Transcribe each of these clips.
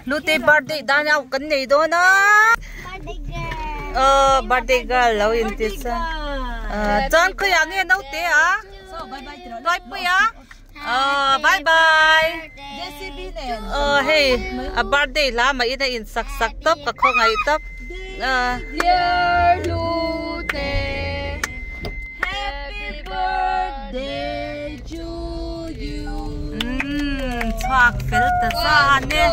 Hlutei birthday dan a kan nei dawn a. Birthday girl. Aw birthday girl lo in ti sa. Chuan khawiah nge naute a? Tuaipui a? Aw bye bye. Aw hei a birthday hla mah in a in sak sak tawp ka khawngaih tawp. Dear Hlute Happy birthday to you. Umm chhuak fel ta zan e.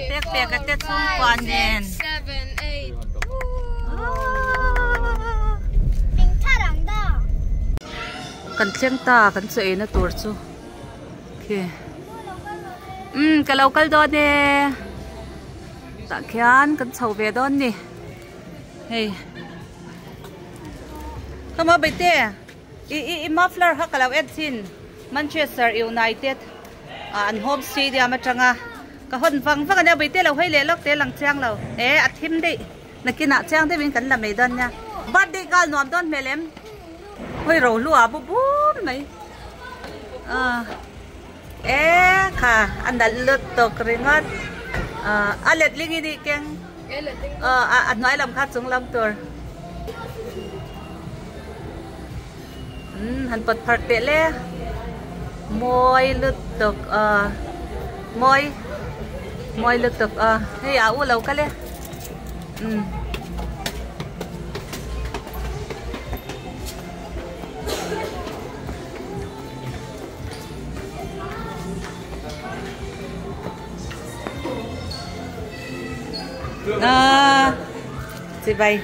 Pek pek a te chhungkua nen. Kan thleng ta kan chaw eina tur chu khi umm ka lo kal dawn e tah khian kan chho ve dawn ni hei khama baite i i i muffler kha ka lo en thin Manchester United ah an home stadium atanga ka hawn vang vang ania baite lo hawi leh lawk te lang chiang lo e a thim daih nakinah chiang deuhin kan la mai dawn nia birthday girl nuam dawn hmel em. Hawi ro hlua bu bur mai ah e kha a nalh lut tawk ringawt ah a letling i nih keng ah a hnuai lam kha chung lam tur umm han pawt pharh teh le mawi lut tawk ah mawi mawi lut tawk ah hei a u lo kal e umm. À, chị bay.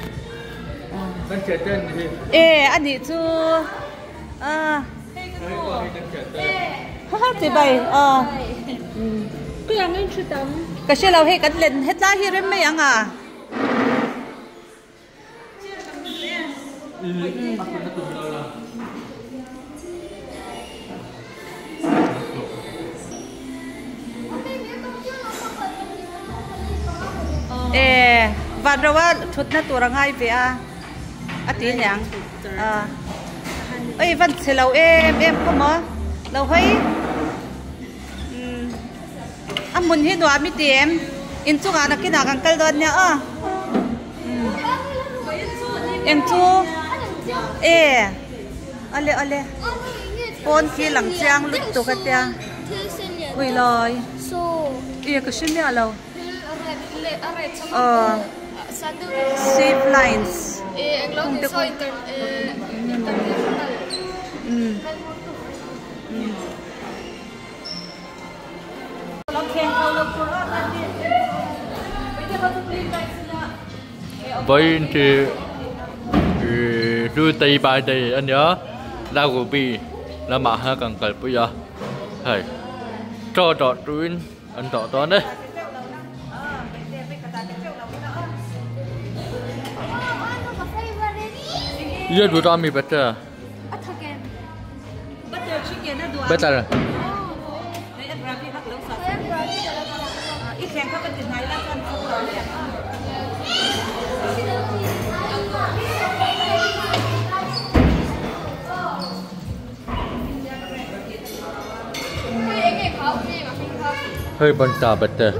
Ê, anh đi chú. À. Chị bay. À. Ka hre lo hei kan len hetlai hi rem mai ang a. E van ro a thutna tur a ngai ve a a ti aniang a oi van chhe lo em em khaw maw lo hawi A hmun hi nuam i ti em? Inchungah nakinah kan kal dawn nia aw. Eng chu? E awle awle pawn khi lang chiang lutuk a tia ui lawi e ka hre miah lo aw save lines kung te kung Vawiin khi Hlutei birthday a nia Larubi lamah hian kan kalpui a hei chaw dawh turin an dawh dawn e. Better. Hei ban ta better.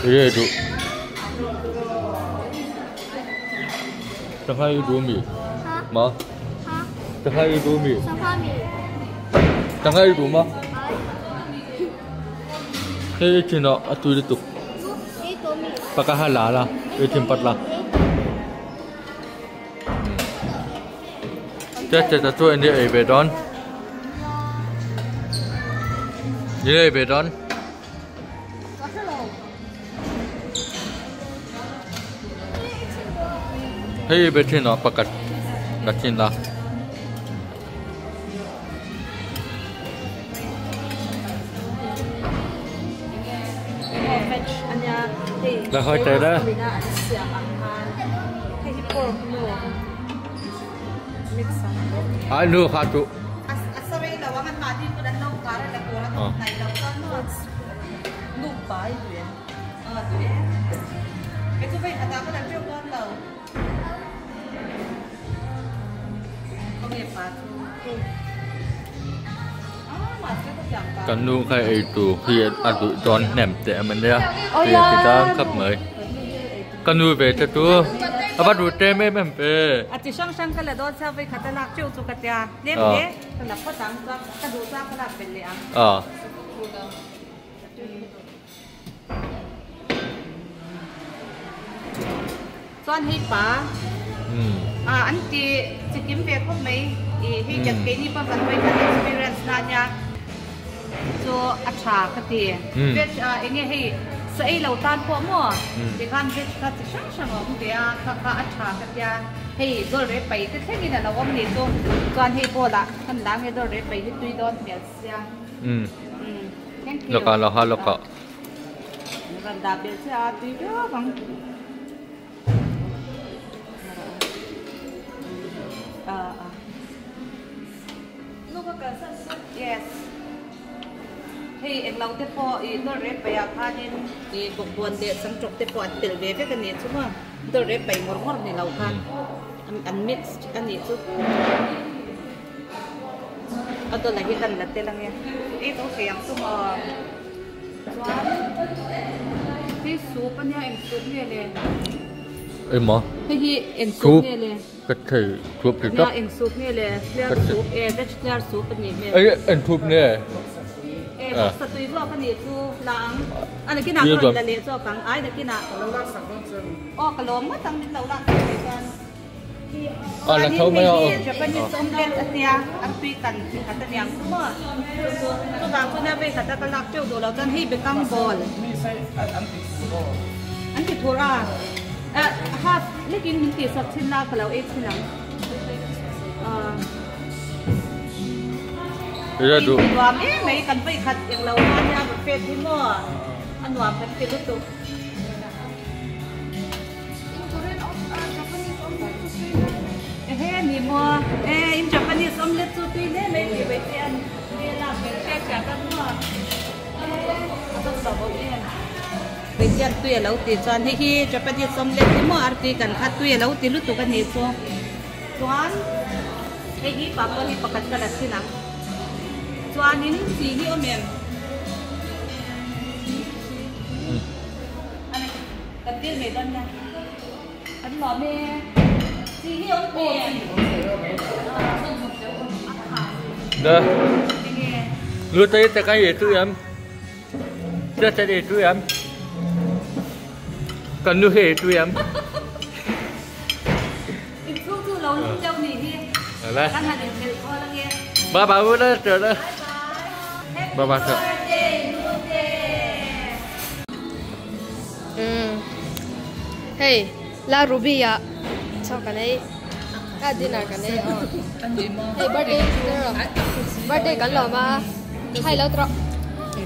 Ye du. Sangha i du mi? Ma? Sangha i du mi? Sangha i du ma? Hei i thin ah a tui lutuk. Paka ha la la, i thin pat la. Che che ta chu anh đi ei ve dawn. Đi ei ve dawn. Hei be thin ah pakhat ka thin a. La hawi teh le. Ai nu kha chu. Kan nu kha ei tur hi a duh dawn hnem teh a nia tih a ti tlang khawp mai ka nu ve te chu a va duh tlem em em ve. A chi hrang hrang ka la dawn sia vei khat a lak teuh chu ka tia tlem hle ka la phawt ang chuan ka duh chuan ka lak belh leh ang. Chuan hei pa an ti chikim ve khawp mai i hei kan keini pawh kan vawi khat experience na ania chu a tha ka ti veg ah enge hei sa ei lo tan pawh maw tikhan veg kha chi hrang hrang a awm ve a kha kha a tha ka tia hei dawlre pai te thlengin a lo awm ni chu chuan hei bowl ah kan la nge dawlre pai hi tui dawn hmel sia. Thank you. Lawkah lawkah lawkah. Ran dah belh che a tui viau ang. Yes. Hei englo te pawh i dawr rep paih ah khanin i bawkbawn leh changtawp te pawh an tel ve vek a nih chu maw dawr rep paih ngawr ngawr ni lo khan an mix a nih chu. A dawlh hi kan la tel ange ei zo thei ang chu maw chuan hei soup ania eng soup nge le emaw hei hi eng soup nge le ka thei soup ti tak eng soup nge le clear soup e veg clear soup ani hmel ei eng soup nge e vawksa tui zawk ani chu la ang a nakinah ka rawn la leh zawk ang ai nakinah aw ka lawm ngawt ang min lo lak sak thei chuan. A la tho mai a aw. Japanese omelette a tia an tui kan chi khat a niang chu maw chu chuvang chuan a vei khat a ka lak teuh duh lo chuan hei bekang ball an ti thur a half lekin min tih sak thin la ka lo ei thin ang nuam em mai kan vei khat englo na nia buffet hi maw a nuam kan ti lutuk. Ehe ni maw e in Japanese omelette chu tui hle mai tih mai te an nia lak hmel hriat hriat a maw a dawt lo bawk em hei hian tui a lo tih chuan hei hi Japanese omelette ni maw artui kan kha tui a lo ti lutuk a nih chu chuan hei hi papawr hi pakhat ka la thin ang chuanin chi hi awm em. Kan dil mai dawn nia. Kan lawm e. Chi hi awm em? Da. Lu tây ta cái gì tôi em? Ra ta đi tôi em. Cần nuôi hề tôi em. Ba ba bữa đó trời đó. Ba ba sợ. Hei la Ruby ah chaw kan ei a dinner kan ei aw hei birthday birthday kan lawm a hei lo trawh hei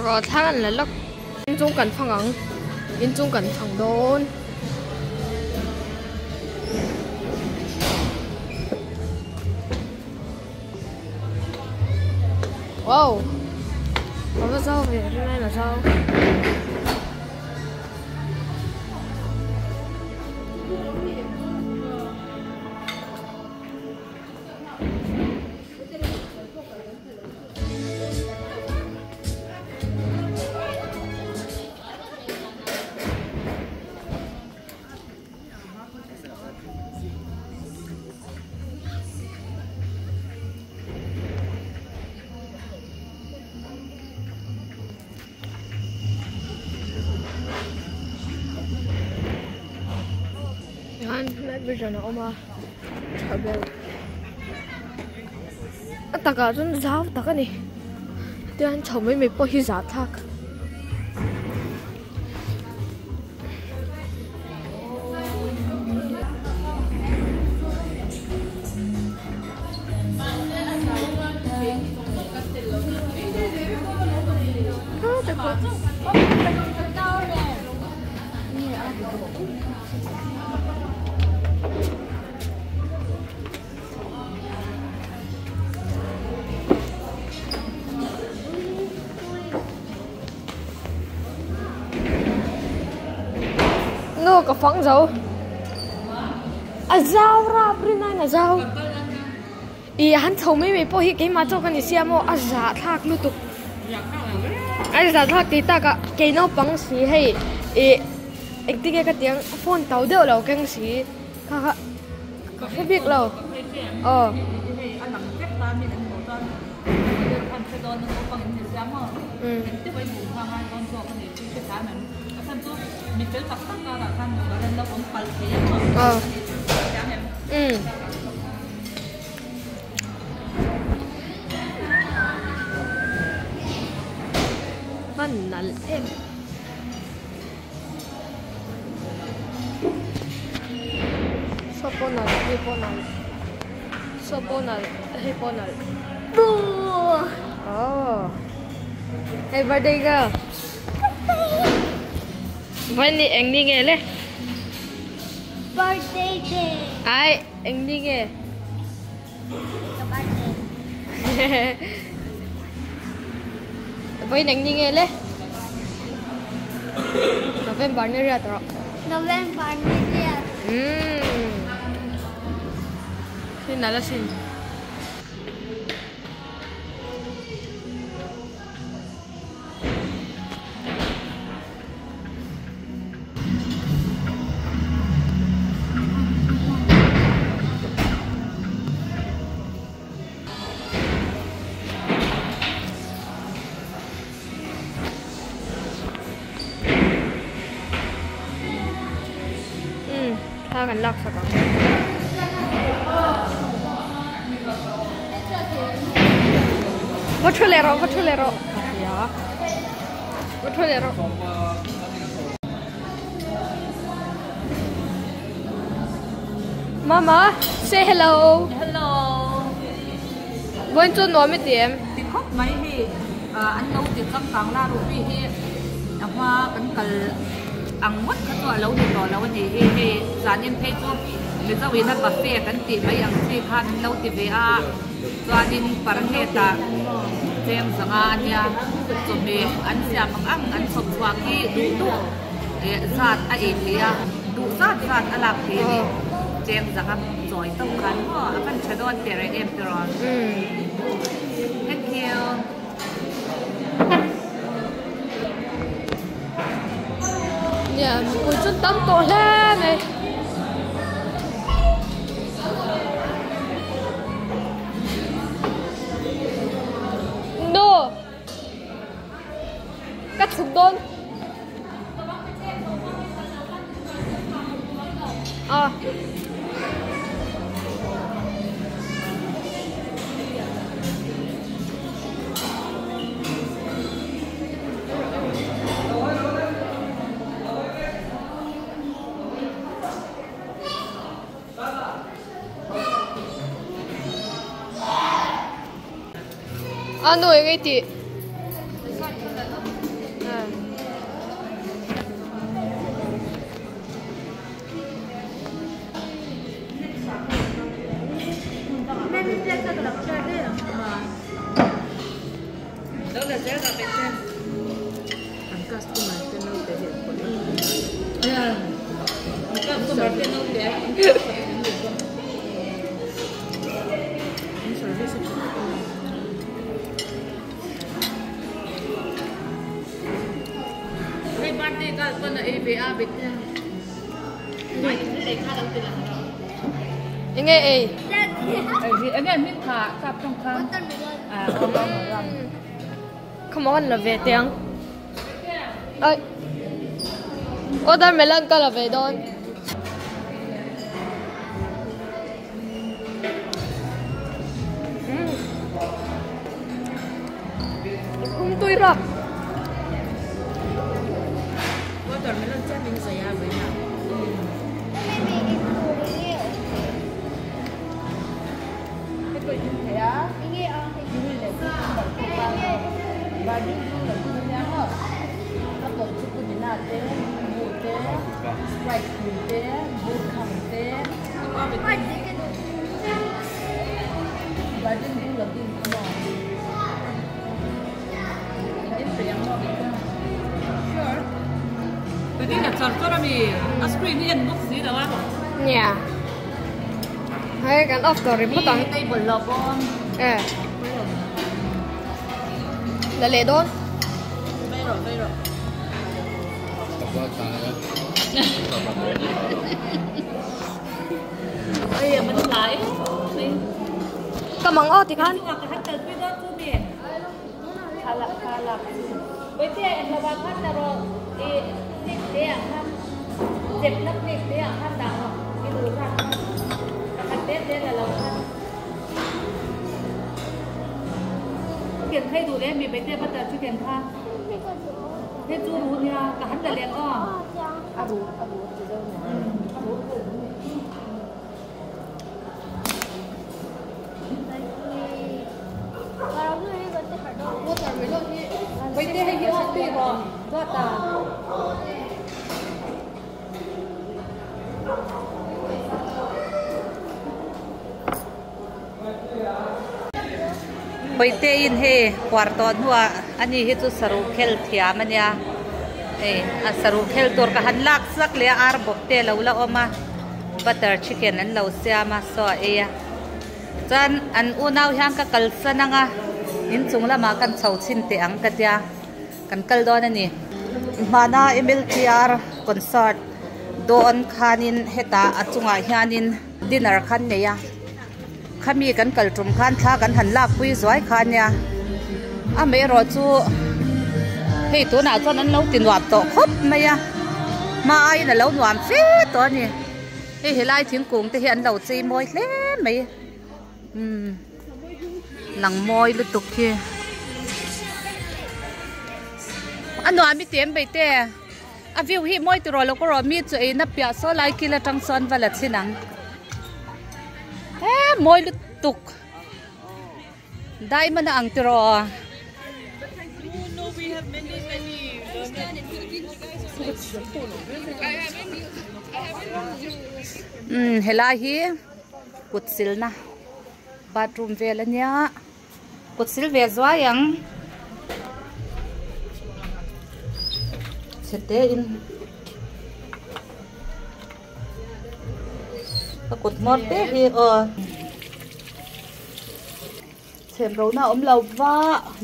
Rawh thlang an la lawk. Inchung kan thang ang. Inchung kan thang dawn. Wow. A va zau ve rin aiin a zau. Night vision a awm a tha ber a takah chuan zau tak a ni tian chho mai mai pawh hi zah thlak. Nu ka fang zo. A zau rap rin ain a zau. I han chho mai mai pawh hi keimah zawk a ni sia maw a zah thlak lutuk. A zah thlak tih takah kei naupang si hei ih engtin nge ka tih ang phone tau deuh lo keng si kha kha ka hre bik lo aw. Hman nalh em. Saw pawh nalh hei pawh nalh saw pawh nalh hei pawh nalh oh hei birthday girl vawiin ni eng ni nge le birthday day ai eng ni nge ka birthday vawiin eng ni nge le November ni riat rawh November ni riat umm sin nalh asin. Umm thla kan lak sak ang. Va thu leh rawh va thu leh rawh va thu leh rawh. Mama say hello. Hello. Vawiin chu nuam i ti em? Ti khawp mai hei an lo ti changkang la rupi hi a hma kan kal ang ngawt kha chu a lo ni tawh lo a ni hi hei zanin phei chu Mizo ina buffet kan tih mai ang chi khan an lo ti ve a chuanin parhet ah cheng zanga a nia chawhmeh an siam ang ang an chhawp chhuak hi duh duh eh zat a ei thei a duh zat zat a lak thei a ni cheng zanga chawi tawk khan maw a van tha dawn teh reng em tiraw thank you. Nia mipui chu tam tawh hle mai. No. Ka chhuk dawn. A. A nu eng ei tih. Enge ei? Come on la ve teh ang. Ai. Watermelon ka la ve dawn. Khum tui rap. Watermelon chuan min zai a vawiin ah. Nia. Hei kan off tawh ringawt ang. E. La leh dawn. Ka mang aw tikhan. Paite in hei puar tawh hnuah ani hi chu saruh khel thiam a nia hei a saruh khel tur ka han lak sak leh a ar bawk te a lo la awm a butter chicken an lo siam a saw a ei a chuan an unau hian ka kalsan ang a inchung lamah kan chho chhin teh ang ka tia kan kal dawn a ni hmana M_L_T_R concert dawn khanin hetah a chungah hianin dinner kha an nei a khami kan kal tum khan thla kan han lak pui zuai kha ania amaherawh chu hei tunah chuan an lo ti nuam tawh khawp mai a hma aiin a lo nuam fe tawh a ni hei helai thingkung te hi an lo chei mawi hle mai umm lang mawi lutuk hi a nuam i ti em bei te. A view hi mawi tiraw lo ka rawh mi chu eina piah saw lai kil atang chuan va la chhin ang he mawi lutuk diamond a ang tiraw. Umm helai hi kut silna bathroom vel ania. Kut sil ve zuai ang. Chhe te in. Ka kut hmawr te hi aw. Chhem ro na awm lo va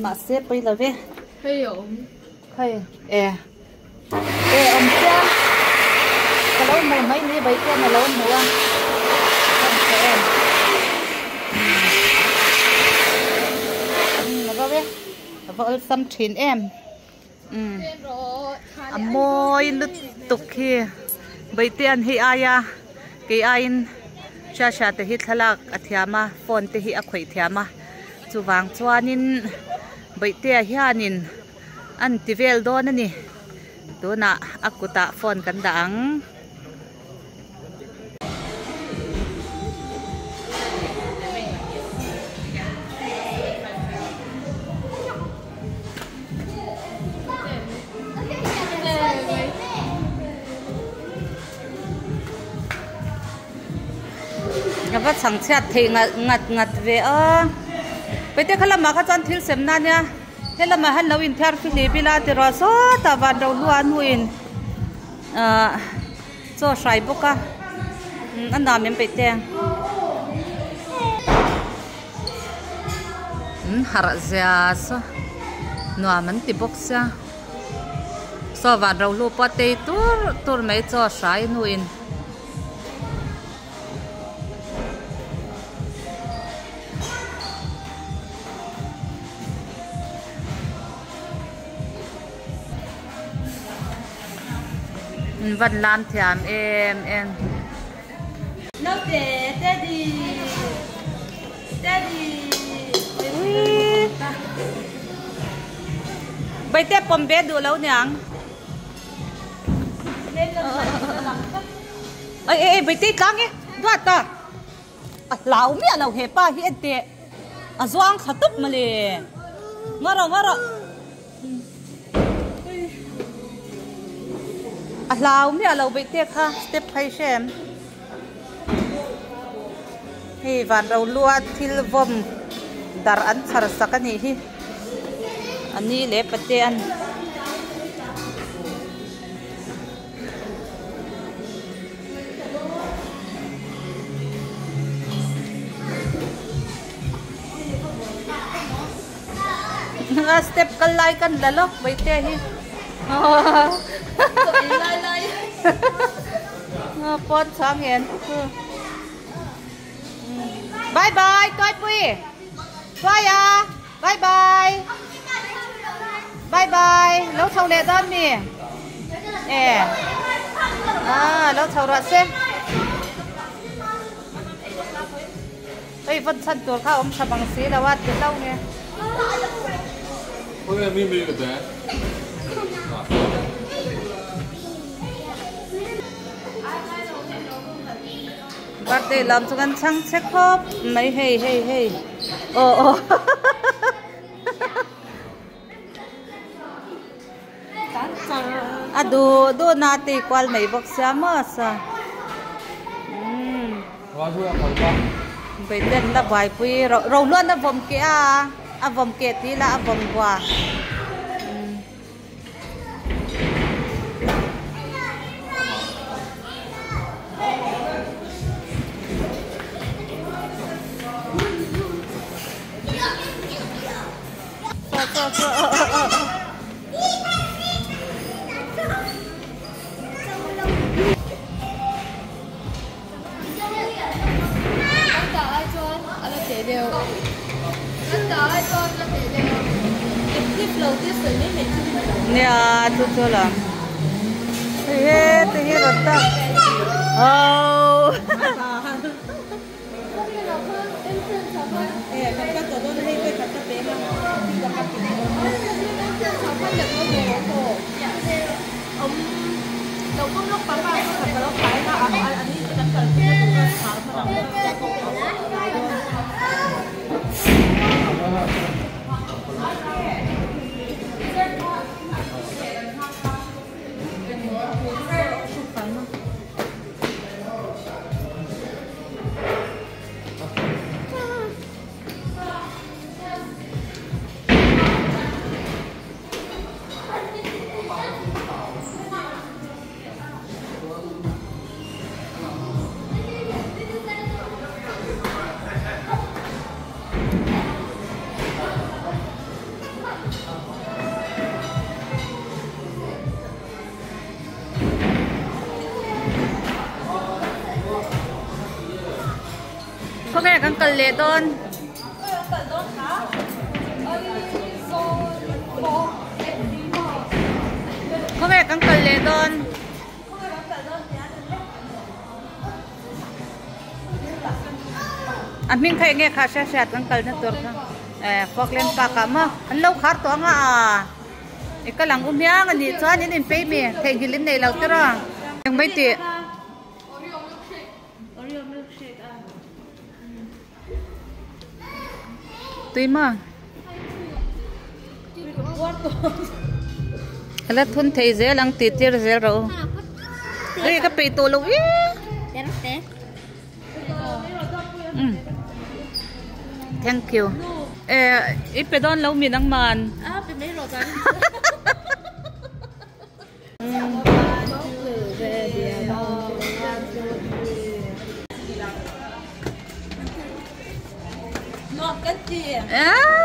mahse pawi lo ve. Hei a awm. Hei e. E awm chiang. Ka lo hmuh mai ni bai chuan a lo hmu a. Ka hmu em. A va ve. A va awlsam thin em. Um. A mawi lutuk hi. Baitean hei aia kei aiin hria hria te hi thlalak a thiam a phone te hi a khawih thiam a. Chuvang chuanin Baihtea hianin an ti vel dawn a ni tunah a kutah phone kan dah ang. A va chhangchhiat thei ngat ngat ngat ve a paite kha lamah kha chuan thil sem na nia. Helamah hian lo inthiar fihlim ila ti ruah sawtah van ro hlua hnuin ahh chaw hrai bawk a a nuam em peih te an harh zia saw nuam an ti bawk sia saw van ro hlu pawh a tei tur tur mai chaw hrai hnuin. Van lam thiam em em. Naute Teddy Teddy Baite pawm ve duh lo niang. Ê ê ê Baitei tlang e duat a a hlau miah lo he pa hi en teh a zuang thla tup mawle ngaw rawh ngaw rawh. A hlau miah lo beih te kha step phei hrem. Hei van ro lua thil vawm dar an chhar sak a nih hi. A ni leh pate an. A step kal lai kan la lawk mai te hi pawn chang en bye bye toy pui toy a bye bye bye bye lo chho leh dawn mi e a lo chho rawh se Hei vawn chhan tur kha awm tha bang si lo a ti hlauh nge. Birthday lam chu kan chhang che khawp mai hei hei hei aw aw A duh duh na tei kual mai bawk sia maw sa umm Baiten la buaipui ro hluan a vawm keh a a vawm keh tih ila a vawm bua. Nia chu chu la hei he te hi rawn tak oh Khawnge kan kal leh dawn? Khawnge kan kal leh dawn? A hming kha enge kha hria hriat kan kalna tur kha eh Falkland Park ah maw an lo khar tawh anga a i kal ang u hmiang a nih chuan in inpei mi theihnghilh in nei lo tir a eng mai tih. Tui maw? A la thun thei zel ang tih tir zel rawh u. Hei ka peih tawh lo e. Thank you. Eh, i pe dawn lo mi nang man. Ah, pe mai rawh tan.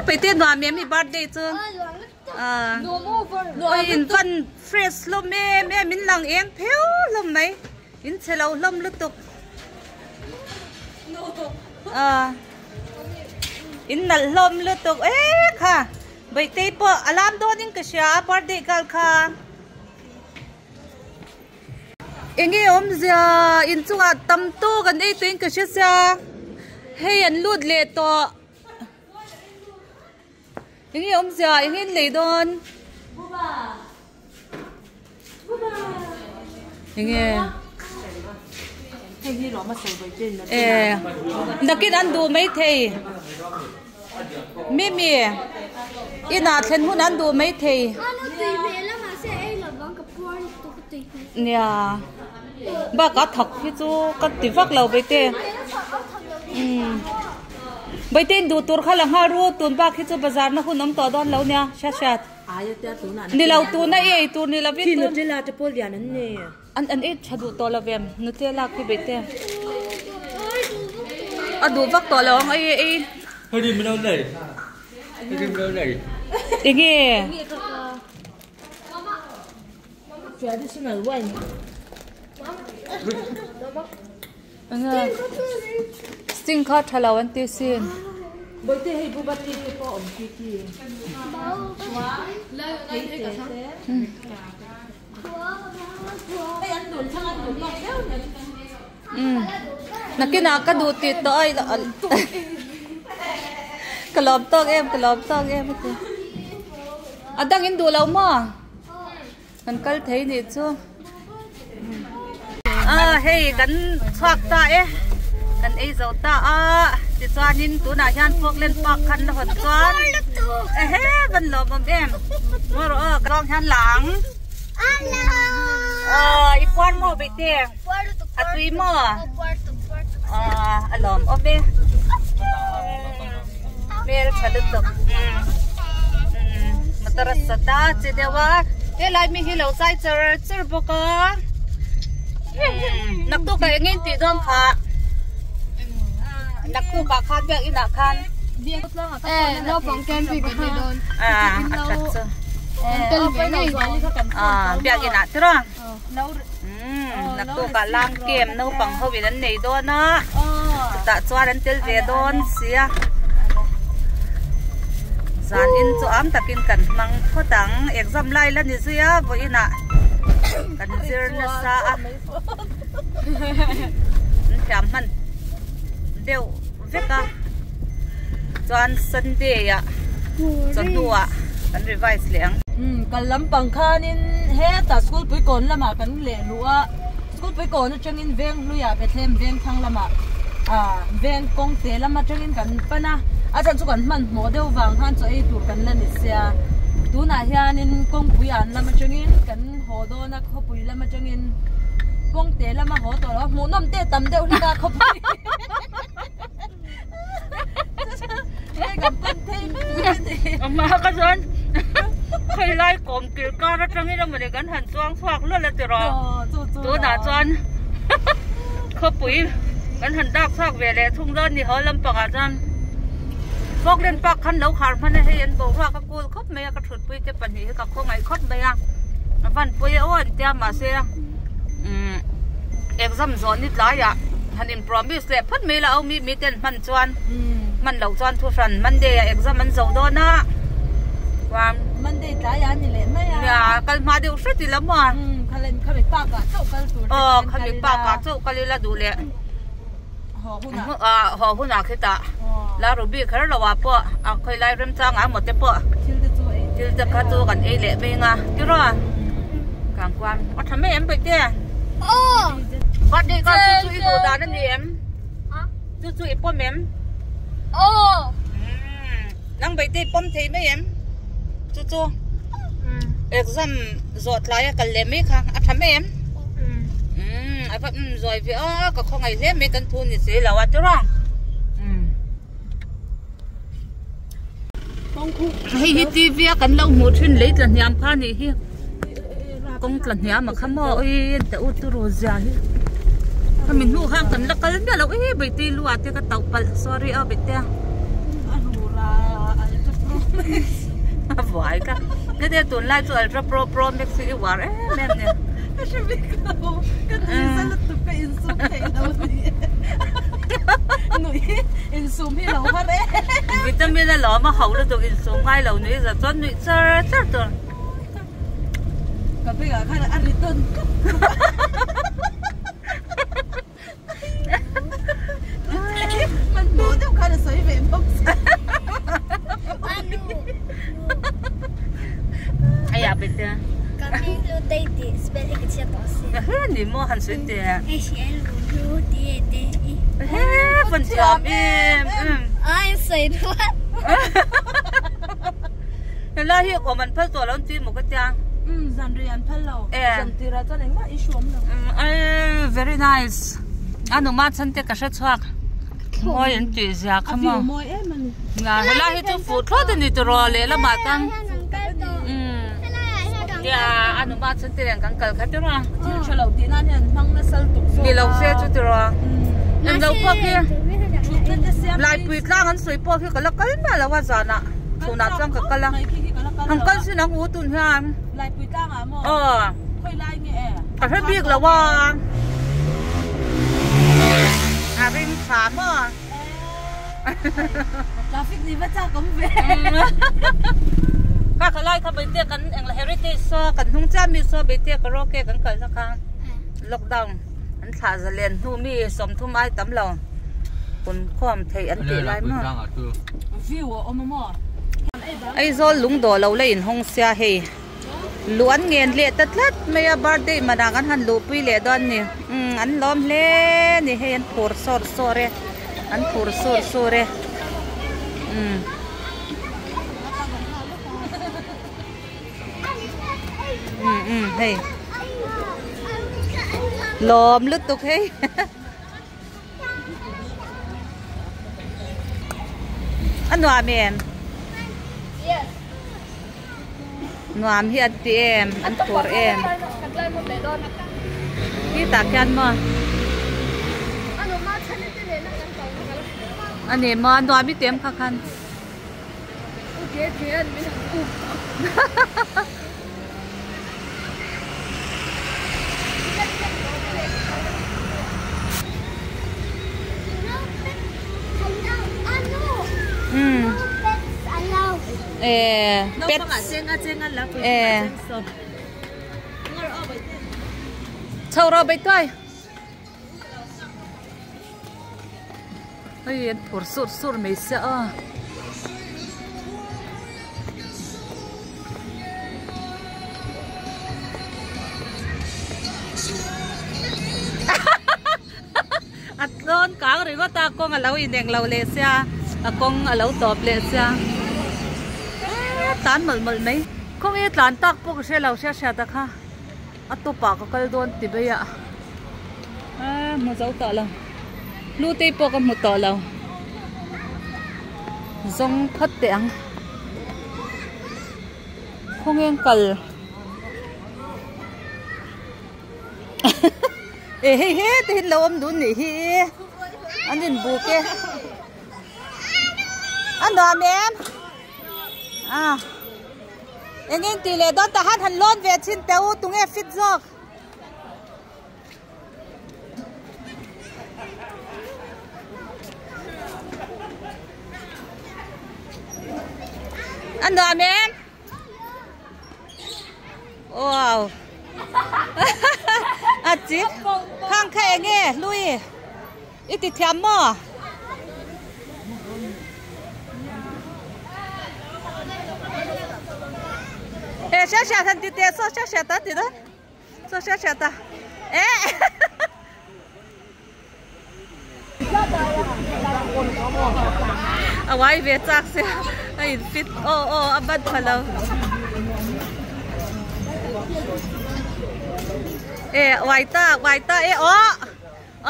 Peite nuam em i birthday chu oi in van fresh hlawm em em in lang eng pheu hlawm mai in chhe lo hlawm lutuk in nalh hlawm lutuk e kha. Baihtei pawh a lam dawnin ka hria a birthday girl kha. Enge awmzia inchungah tam tawk an ei tawhin ka hria sia hei an lut leh tawh enge awmzia enge an lei dawn enge e nakin an duh maithei mimi inah thlen hun an duh maithei. Nia bakah thak hi chu ka ti vak lo Baite umm Baite in duh tur kha la nghal ru tun bak hi chu bazar na hun awm tawh dawn lo nia hriat hriat ni lo tuna i ei tur ni lovin tun Nutella te pawh lian an nei. An an ei tha duh tawh lo ve Nutella khi Baite a duh vak tawh lo ang ei ei. Enge? Traditional wine. Enge? Sting kha tha lo an ti sin. Bawihte hei buba tea te pawh a awm khi khi. Hei an dun thlang an duh tawk viau ni. Nakinah ka duh tih tawh a ka lawm tawk em ka lawm tawk em a ti. A dang in duh lo maw? Kan kal thei nih chu. A hei kan chhuak ta e kan ei zo ta a tichuanin tunah hian Falkland Park khan la hawn chuan ehe van lawm awm em ngawi rawh aw ka zawng hian la ang aw i puar maw Beite a tui maw a lawm awm e hmel tha lutuk motor a sat a che deuh a helai mi hi lo zai char char bawk a naktuk ah eng nge tih dawn kha naktuk ah khan biakinn ah khan a a that chu biakinn ah tiraw Naktuk ah lang kem naupang ho in an nei dawn a chutah chuan an tel ve dawn sia zan in chu am takin kan hmang phawt ang exam lai la ni zui a vawiin ah kan zir nasa a an thiam hman deuh vek a chuan sunday ah chawhnu ah kan revise leh ang. Umm kal lampang khanin hetah school pui kawn lamah kan leh luh a school pui kawn atangin veng hluiah Bethlehem veng thlang lamah ah veng kawng te lam atangin kan pan a a chhan chu kan hmanhmawh deuh vang khan chaw ei tur kan la ni sia tunah hianin kawngpui an lam atangin kan haw dawn a khawpui lam atangin kawng te lama haw tawh lo a hmuhnawm te tam deuh hlek a khawpui. Amah ka chuan khawi lai kawm kil kar atangin amawni kan han chuang chhuak lawlh a tiraw tunah chuan khawpui kan han dak chhuak ve leh thung dawn ni haw lampangah chuan Falkland Park khan lo khar hman a hei an boruak a kul khawp mai a ka thutpui te pahnih hi ka khawngaih khawp mai a a van pawi a aw an tia mahse umm exam zawh ni tlaiah han in promise leh phawt mai la au mi mi ten hman chuan hman loh chuan thu hran Monday ah exam an zo dawn a chuan Monday tlai ah ni leh mai a nia kal hma deuh hret ila maw khalen khami park ah chauh kal tur aw khami park ah chauh kal ila duh leh haw hunah haw hunah khitah la ruby kher lo ah pawh a khawi lai remchang ah emaw te pawh thil te chu ei thil te kha chu kan ei leh mai anga tiraw kang kuam a tha mai em Bawitea birthday kha chu chu i duh dan a ni em chu chu i pawm em nang Bawitea i pawm thei mai em chu chu exam zawh tlai a kal leh mai kha a tha mai em umm a va umm zawi ve a ka khawngaih hle mai kan thu ni si lo a tiraw umm hei hi tv a kan lo hmuh thin lei tla hniam kha nih hi kawng tla hniam a kha maw ui te u turu zia hi khami hnu khan kan la kal miah lo ih Bawihtei lu ah te ka tauh palh sorry aw Bawihtei a a buai ka heti tunlai chu ultra pro pro max hi i uar em em ni ka hre bik lo ka nui za lutuk ka insum theih lo ni nui insum hi lo har em vitamin a lawm a ho lutuk insum ngai lo nui za chuan nuih char char tur ka bengah khan a ri tawn tawp hmanhmawh deuh khan a sawi ve bawk si Aya bete. Ka hming lu tei tih spelling ka chhiat tawh si. He ni maw han sawi teh. H L U T A T E. He van thiam em em. Ai sawi rual. Helai hi awm an phal tawh lo an tui maw ka tia. Um zan rei an phal lo. Zan tirah chuan engmah issue awm lo. Um very nice. A numa chhan te ka hre chhuak. Mawi an tih zia kha maw. A view mawi em a ni. Nga helai hi chu fuh thlawt a ni tiraw lehlamah chuan. Um nia a numa chhan te nen kan kal kha tiraw. Thil tha lo tih nan hian hmang nasa lutuk zawk a. Ni lo se chu tiraw. Eng lo pawh khi Laipui tlang an sawi pawh khi ka la kal miah lo a zanah chhunah chuan ka kal a. Han kal sin ang u tun hian. Laipui tlangah maw? Aw. Khawi lai nge e? Ka hre bik lo a. A ring tha maw? Traffic ni va chak awm ve. Kha kha lai kha Baitea kan eng la heritage saw kan hnung chiah mi saw Baitea karaoke kan kalna kha lockdown an thlah zalen hnu mi sawmthum ai tam lo kun khawm theih an tih lai maw. View a awm a maw? Aizawl lungdawh lo la inhawng sia hei luh an ngen leh ta tlat mai a birthday manah kan han luhpui leh dawn a ni umm an lawm hle a ni hei an phur sawr sawr e an phur sur sur e umm. Umm umm hei lawm lutuk hei. A nuam em? Yes. Nuam hi an ti em? An tur em? Hi tah khian maw? A ni maw? Nuam i ti em kha khan? Chho rawh bei tuai. Hei an phur sur sur mai sia a. A tlawn kang ringawt a kawng a lo ineng lo leh sia a kawng a lo tawp leh sia tlan mawlh mawlh mai khawnge tlan tak pawh ka hre lo hriat hriat a kha. A tawpah ka kal dawn ti mai a ah hmu zo tawh lo hlutei pawh ka hmu tawh lo zawng phawt teh ang khawngeng kal e hei he te hi an lo awm dun nih hi an inbuk e a nuam em ah. Eng eng tih leh dawn tah han han lawn ve thin teh u tunge fit zawk. A nuam em? Wow. A chik. Khang kha enge lui. I ti thiam maw? E hria hria han ti teh saw hria hria ta ti dawn saw hria hria ta e a uai ve chak sia a in fit aw aw a ban pha lo e uai ta uai ta e aw.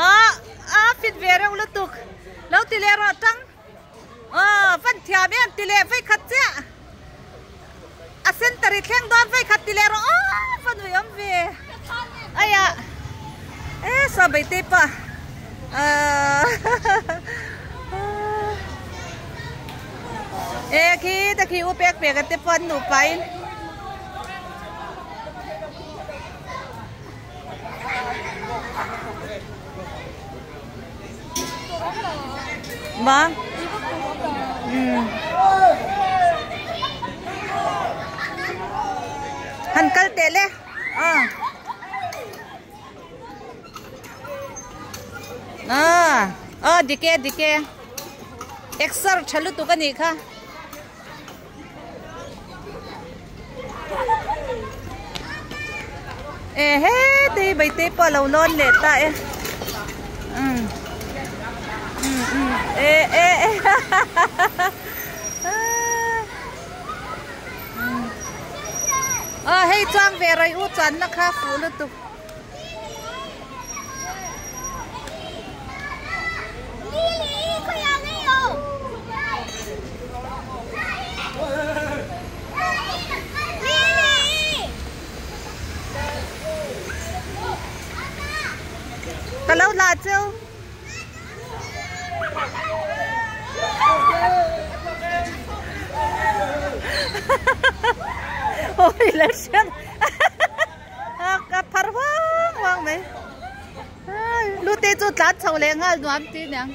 Aw a fit ve reuh lutuk lo ti leh rawh tang aw van thiam em ti leh vei khat chiah a center i thleng dawn vei khat ti leh rawh aw va nui awm ve aiah e saw bei te pawh ahh e khi te khi u pek pek te pawh an nupa in. Ma um han kal teh le a a a dik e dik e exer tha lutuk a nih kha. E he te hi Baitei pawh a lo lawn leh ta e umm umm umm e e e ha ha ha ha. Aw hei chuang ve rawih u chuanna kha fuh lutuk. Ka lo la chu. Ôi lên xem ka phar hoang hoang mai lu te chu tlan chho leh nghal nuam ti niang.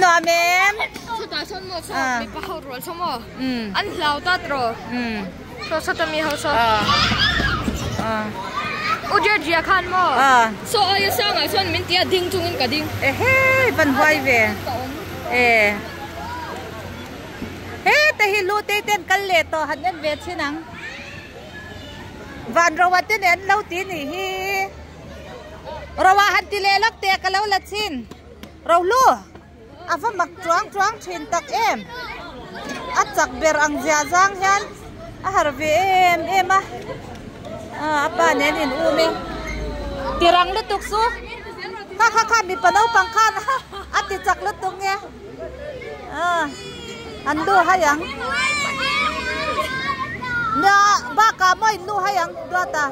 Nuam em? Chutah sawn maw saw mipa ho rual saw maw an hlau ta tiraw? Saw sawta mi ho saw. U Georgia khan maw saw aia sangah sawn min ti a ding chungin ka ding. Ehe van huai ve. E Heta hi lu te ten kal leh tawh han en ve chin ang. Van Roa te nen an lo ti nih hi. Roa han ti leh lawk teh ka lo la chin. Rohlu a va mak chuang chuang thin tak em. A chak ber ang zia zang hian a har ve em em a. A pa nen in um e. Tirang lutuk chu kha kha kha mipa naupang khan a ti chak lutuk nge. An lu hai ang. Nia bakah maw in lu hai ang duat a.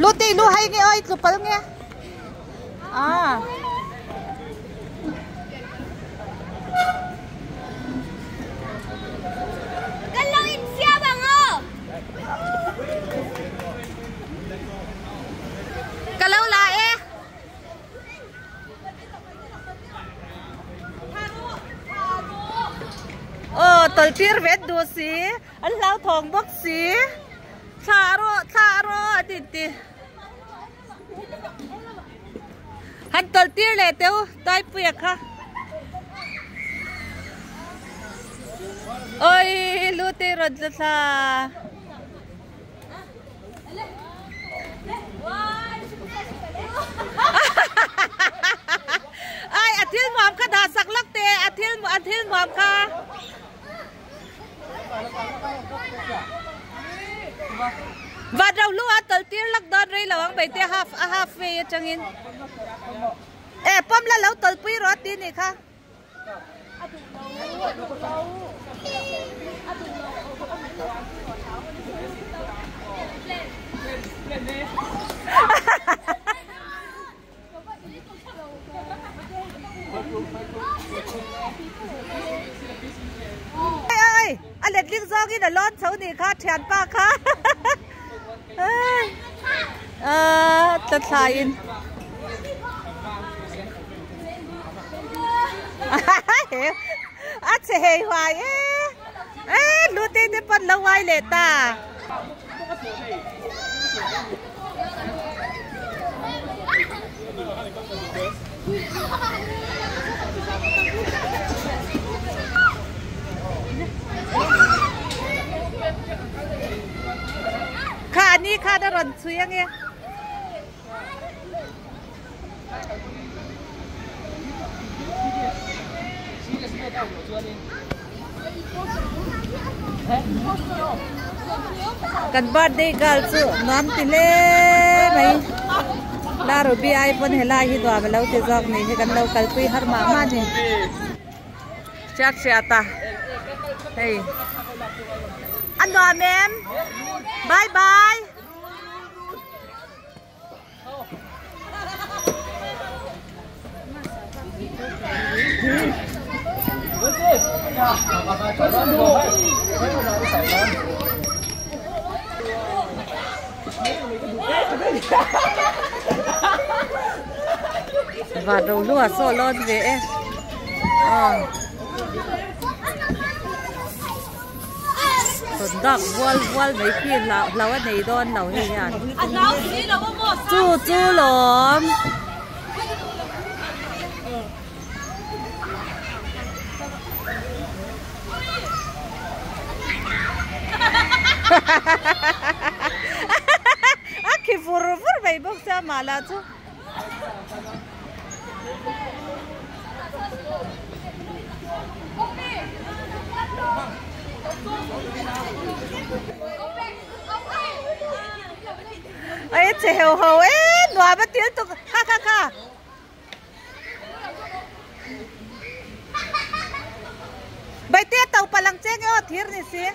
Lu ti lu hai nge oi tlu pal nge. À. Ka lo la e. Aw tawlhtir vet duh si, an hlauthawng bawk si. Thlah rawh, thlah rawh a ti ti. Han tawlhtir leh teh u Taipuia kha. Oi lu te rawn tla thla. Ai a thil nuam kha dah sak lak teh a thil a thil nuam kha. Van ro lu a tawlh tir lak dawn rei lo ang Beite half a half way atangin. E pawm la lo tawlh pui rawh a ti nih kha. Oi a letling zawngin a lawn chho nih kha thianpa kha tla thlaiin a che hei huai e e lute te pawn lo uai leh ta. Kha ani khan a rawn chhui ange. Kan birthday girl chu nuam ti hle mai la ruby ai pawn helai hi nuam alo ti zawk ni hi kan lo kalpui har mah mah ni hriat hriat a hei a nuam em bye bye. Van ro hlua saw lawn ve e aw tawn dak vual vual mai khi hlau hlau a nei dawn lo hei hian chu chu lawm. A khi vur vur mai bawk sia mah lah chu. Ai che heuh ho e nuam a til tuk kha kha kha. Baite to palang cheng e aw thir ni si.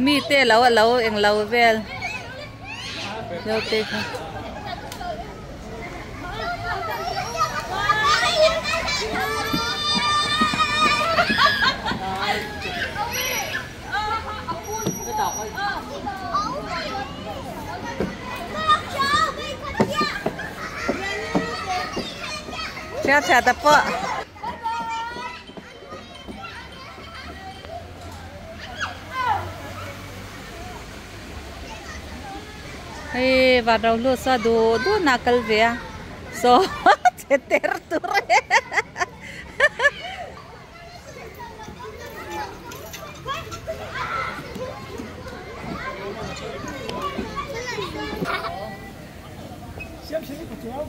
Mi te lo a lo eng lo vel. Naute kha. Chhiat chhiat a pawh. Hei van ro hlu saw duh duh na kal ve a saw che ter tur e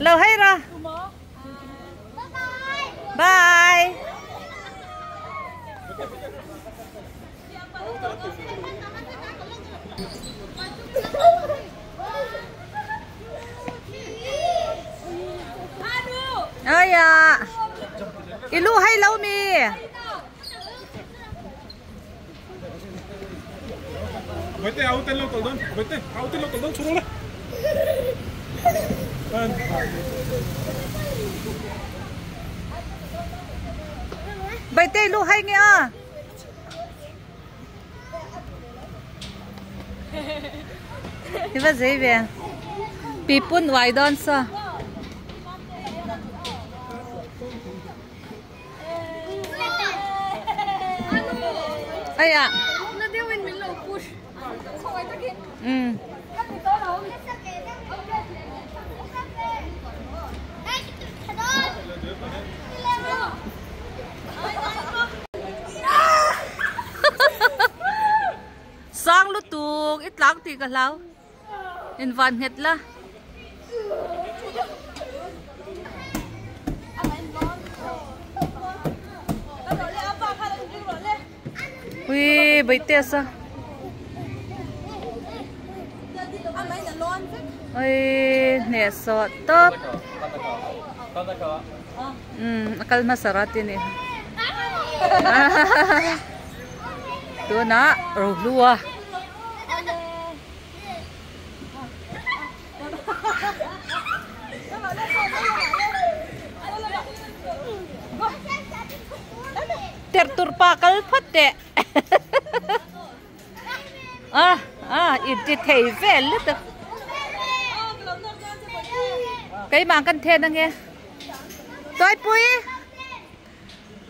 lo hei ra. Bye. Ơi à. Ilu hay lâu mi. Vete, áutelo, toldón. Vete, áutelo, toldón, súbele. Vete, lu hay nghe à. Thì bắt giấy về. Pipun ngoài đón sao? Ai ạ? Ừ. Sang lu tuk ít láng thì cả lâu. In van hết la. Ui, bấy tê sao? Ôi, nè sợ top. Ừ, akal masarat ini. Tu na rohlua. Tertur pa kal phat te. À, à, ít thì thấy về lứt được. Cái màng căn thiên đang nghe. Tôi pui.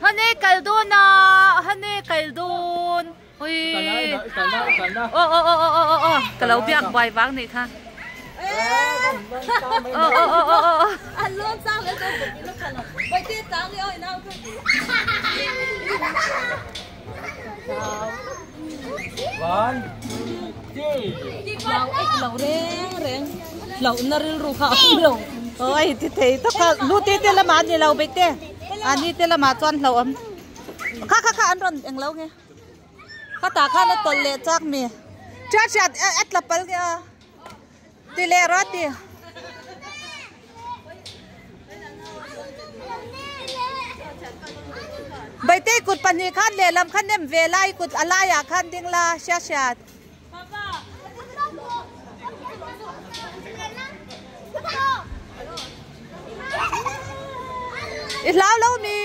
Hane kaldon à, hane kaldon. Ui. Ô ô ô ô ô ô, cái lâu biak bài vang này kha. Ô ô ô ô ô. Ăn luôn sao cái tôi cũng lúc nào. Vậy thì tao đi ơi nào. One, two. Lâu ít lâu reng reng. Lâu nó rêu rù khảo lâu. Ôi thì thấy tất cả lu tê tê là mà gì lâu bấy tê. Anh đi tê là mà chọn lâu ấm. Kha kha kha ăn rồi anh lâu nghe. Kha ta kha nó tuần lệ chắc mì. Chắc chắc ít là pal cái. Tê lệ rồi tê. Bấy tê cụt pan ni khan lệ làm khan nem về lại cụt alai à khan ding la xia xia. I hlau lo mi?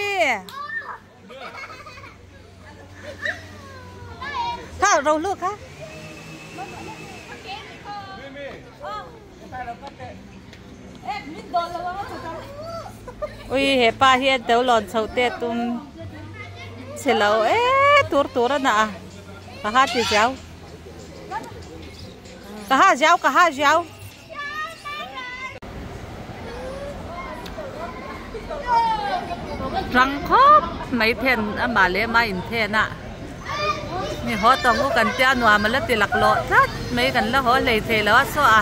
Kha ro lu kha. Ui he pa hi an teu lawn chho te tum chhe lo e tur tur a na a ka ha ti ziau ka ha ziau ka ha ziau. Rang khawp mai then amah leh amah inthen a mi haw tawng u kan tia nuam a la ti laklawh tlat mai kan la haw hlei thei lo a saw a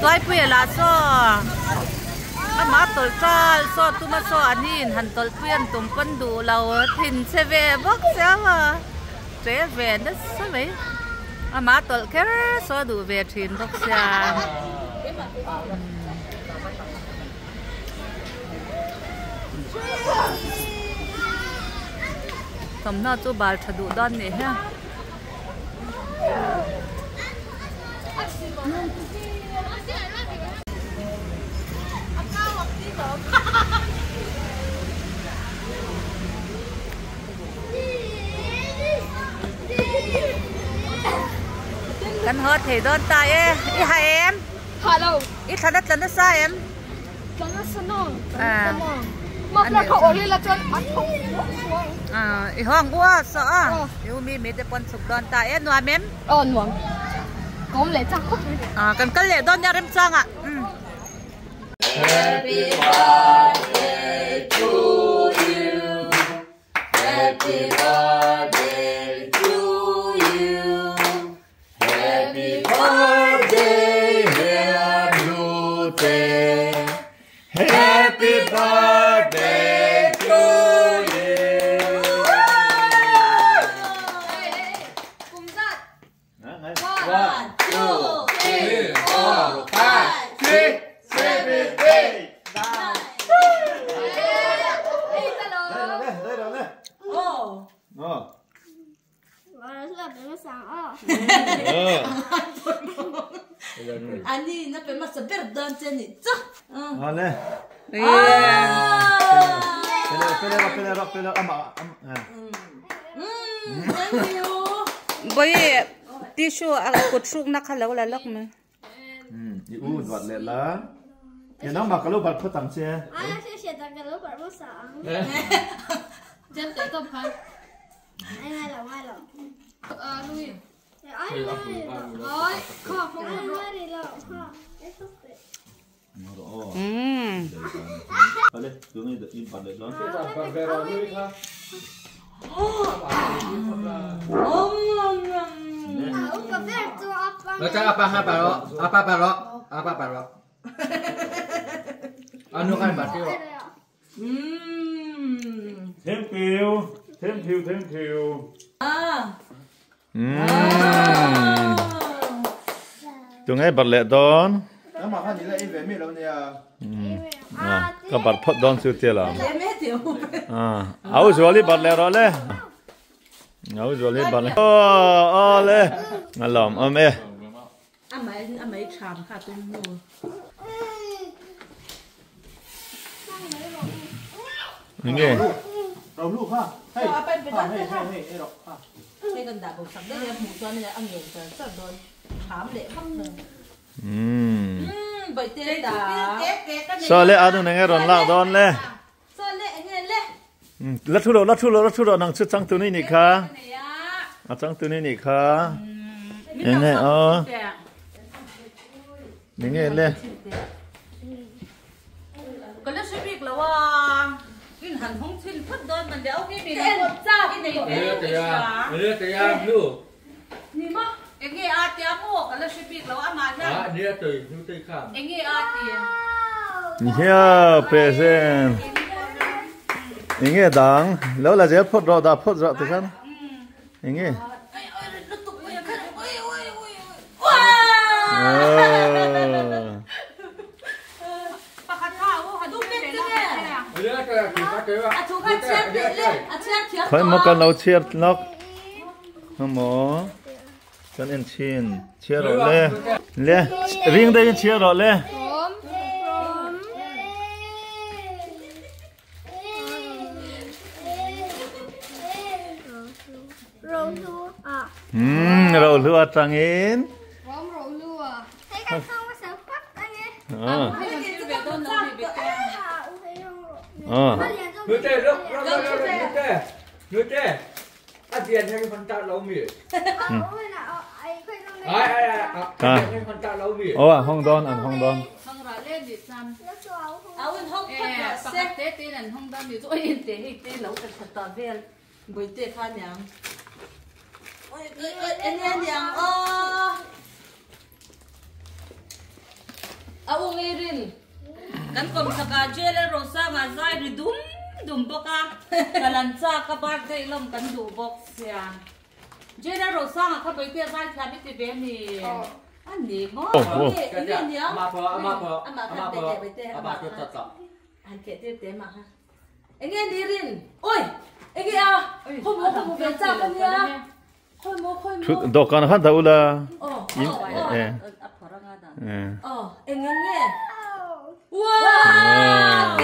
tuaipui a lah saw amah tawlh tal saw tuma saw a ni in han tawlh pui an tum pawn duh lo thin che ve bawk chiang a che ve nasa mai amah tawlh kher saw duh ve thin bawk sia. Thawmhnaw chu bal tha duh dawn nih hi a. Kan haw thei dawn ta e, i ha em? Ha lo. I thlan a tla nasa em? Tla nasa no. Tla nasa no. Mafla kha awrh ila chuan a thawk suah suah ang. I hawng u a saw a. I u mi mi te pawn chhuk dawn ta e nuam em? Aw nuam. Ka awm leh chak khawp mai. Kan kal leh dawn nia remchangah. Happy birthday to you. Happy birthday to you. Happy birthday dear Nute. Happy birthday to you. One, two, three, four, five, six, seven, eight, nine. Ani na pe hmasa ber dawn che nih chu. Awle. Pele pele rawh pele rawh pele ama Thank you. Boy tissue a kut hrukna kha lo la lawk mai. I u duat leh la. Ke nangmah ka lo barh phawt ang che. Thank you thank you thank you Tunge barh leh dawn. Ka barh phawt dawn chu tia lam. Au zual hi barh leh rawh le. Au zual hi barh leh. Aw le. A lawm awm e. Nge. Saw le anu nge rawn lak dawn le. La thu lo la thu lo la thu lo nang chu changtu ni nih kha. A changtu ni nih kha. Enge aw. Ni nge le. Ka la hre bik lo a. In han hawng chhin phawt dawn man le au mi mi la chak i nei ve ka hria. Enge a tia maw ka la hre bik lo amah hian. Enge a ti. Hiya present. Enge dang lo la zel phawt rawh dah phawt rawh tikhan. Enge. Khoi maw kan lo chhiar lawk. Maw kan en chin chhiar rawh le. Le ring deuhin chhiar rawh le. Hmm Rohlu atangin. Hei kan hawng hmasa phawt ange. Ah. Ah. Nute rok rok rok nute. Nute. A tiền hay phần ta lâu mi. Ai ai ai. A tiền hay phần ta lâu mi. Oh, hong don an hong don. Hong ra le ni chan. Awun hong phawt rawh se. Pakhat te te an hong don ni chu oi in te hei te lo ka that ta vel. Bui te kha niang. Oi oi oi enge niang aw. A ung i rin. Kan kawm chaka jail a Rosanga zai ri dum dum bawk a, ka lan chak a birthday lawm kan duh bawk sia. Jail a Rosanga kha Bawitea zai thiam i ti ve mi a ni maw? Enge enge niang. Amah khan pe teh Bawitea amah kha. Han keh tir teh amah kha. Enge ni rin. Oi enge a khawi maw ka hmu ve chak a nia. Khawi maw khawi maw. Dawhkan khan dah ula. Aw In aw eh. A phawrh anga dan. Eh. Aw enge nge. Wow!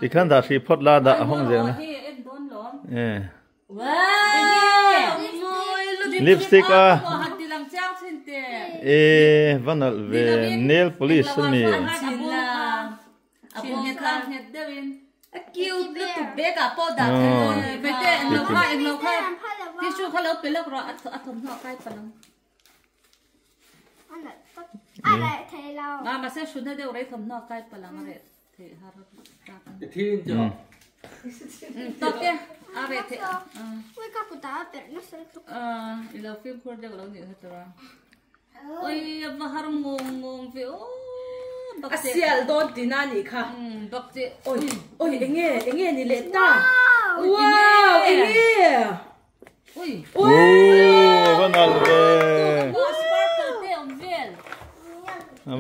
Tikhan dah hri phawt la dah a hawng zel na. Eh. Lipstick a. Eh va nalh ve nail polish a mi. A sial dawn tina nih kha. Oi oi enge enge ni leh ta. Wow enge. Ui. Ooh va nalh ve.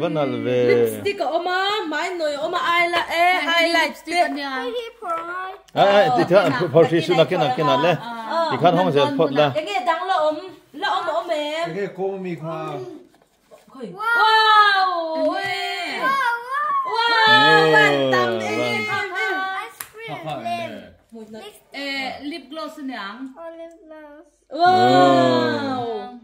Va nalh ve. Lipstick a awm a, hmai nawi a awm a, eyeliner e highlight te. Ai ai ti khan phawrh hri suh nakin nakin ah le ti khan hawng zel phawt la. Enge dang la awm la awm a awm em. Enge kawng mi kha. Wow! Ui! Wow! Van tam enge kha kha. Lip gloss aniang. Wow!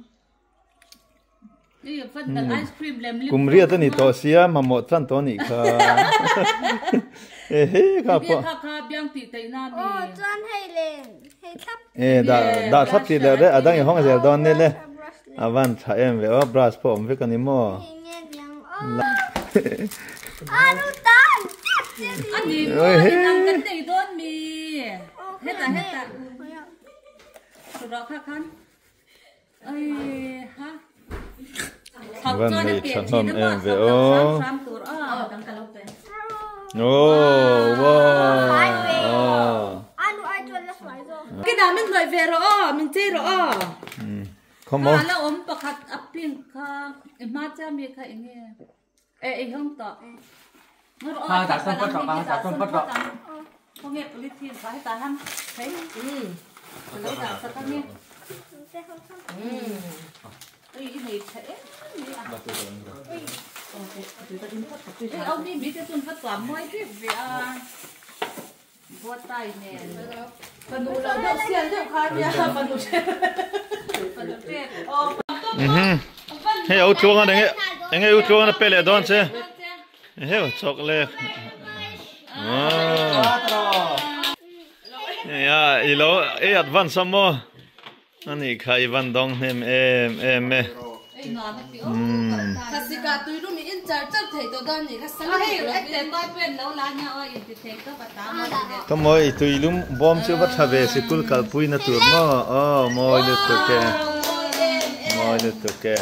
Kum riat a ni tawh sia mamawh tan tawh a nih kha. Ehe kha pawh. E dah dah thlap tih leh reh a dang i hawng zel dawn nia le. A van tha em ve aw brush pawh awm vek a ni maw. Van nei tha hlawm em ve aw. Aw wow aw. Kina min hnawih ve rawh aw, min chei rawh aw. Khawm aw. La awm pakhat a pink kha i hma chiah mi kha enge e i hawng tawh. Ha dah sawn phawt rawh ha dah sawn phawt rawh. Khawnge polythene kha hetah hian hei ka lo dah sak a ni. Ui i nei tha em mai a. Hei au mi mi te chun va tuam mawi bik ve a. Buatai nen. Fanu lo deuh sial deuh kha nia fanu ṭep. Fanu ṭep. Hei au tluang a enge enge u tluang a pe leh dawn che. Heu chawk le. Ya i lo i advance a maw. Ani kha i van dawng hnem em em e. Ka mawi i tuilum bawm chu va tha ve sikul kalpui na tur maw aw mawi lutuk e mawi lutuk e.